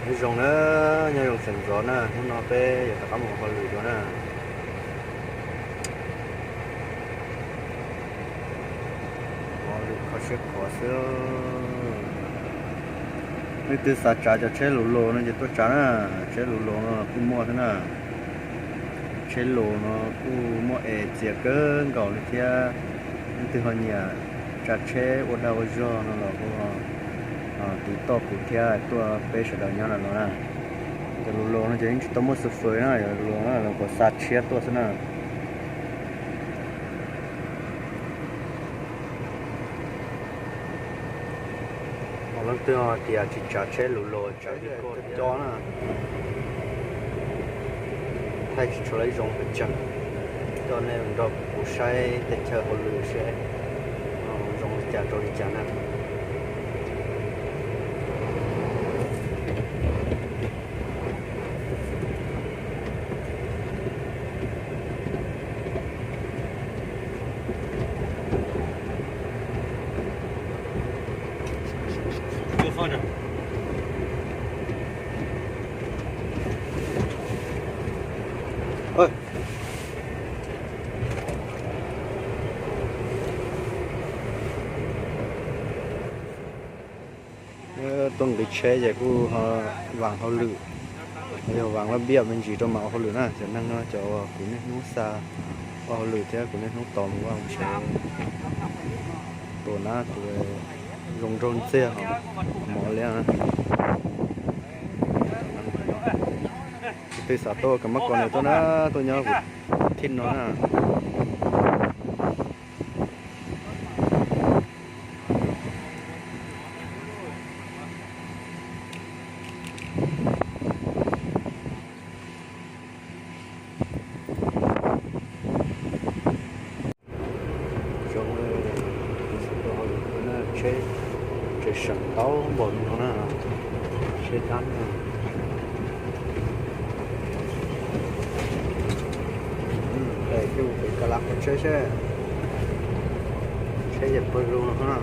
Nyob zoo na, nyob zoo sawv ntxov na, hnub no peb yuav rov qab mus ua hauj lwm dua na. Ua hauj lwm kho siab khuav xwb. Leej twg xav tsav cov tsheb lus los no ces tuaj tsav na, tsheb lus los no kuj muaj xwb na. Tsheb lus no kuj muaj es txias kawg nkaus li thiab. Leej twg ho nyiam tsav tsheb ua dag ua zog no los kuj tiv toj kuv thiab tuaj peb sawv daws nyob no na. Cov lus los no ces yeej tsis tau muaj xu fws na, cov lus los no los kuv xa tshiab tuaj xwb na. Ho leej twg hais tias tsis tsav tsheb lus los tsav vij koj coj na, thaij tsis tshua lawv zoo pes tsawg. Coj nej nrog kuv saib teb chaws hauj lwm seb zoo li cas rau li cas na. Tuaj nqis tsheb ces kuj vaas hauj lwm, yog vaas laj npiaj me ntsis rau mam ua hauj lwm na. Cov neeg no cov uas kuv niaj hnub xa ua hauj lwm thiab kuv niaj hnub tos mus vaj mus tsev tuaj na, tus zoo nraug ntxiag hos mov li. Tus twg xav tuaj ua kas mab kos no tuaj na, tuaj nyob thib no na. Zoo, tsheb, tsheb seem ntau npaum li no na, tsheb dab na. Peb mus pem Kas Las qhov tsheb seb, tsheb yeej pawg lug no na.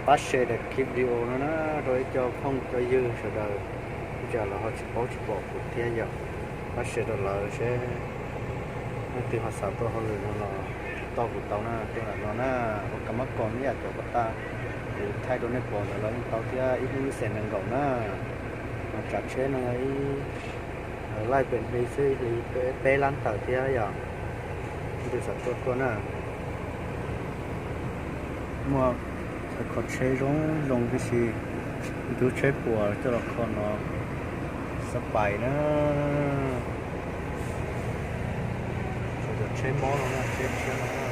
Pab share daim clip video no na rau ib co phooj co ywg sawv daws, ib tsam lawv ho tsis paub tsis pom kuv thiab yom. Pab share rau lawv seb leej twg ho xav tuaj hauj lwm no los tau kuv tau na, tuaj ntawm no na, ua kas mab kos ib yam cov pab tas kuv thaij rau nej pom ntawd los yeej tau thiab, ib hnub lub xees nees nkaum na. Mas tsav tsheb no yog ib laij pem hli xwb li peb lab tawm thiab yom. Leej twg xav tuaj tuaj na. Muaj qhov tsheb zoo zoo tib si, ib tug tsheb puas coj los kho no, xab pais na. Cov tsheb mob no na, tsheb tshiab no na.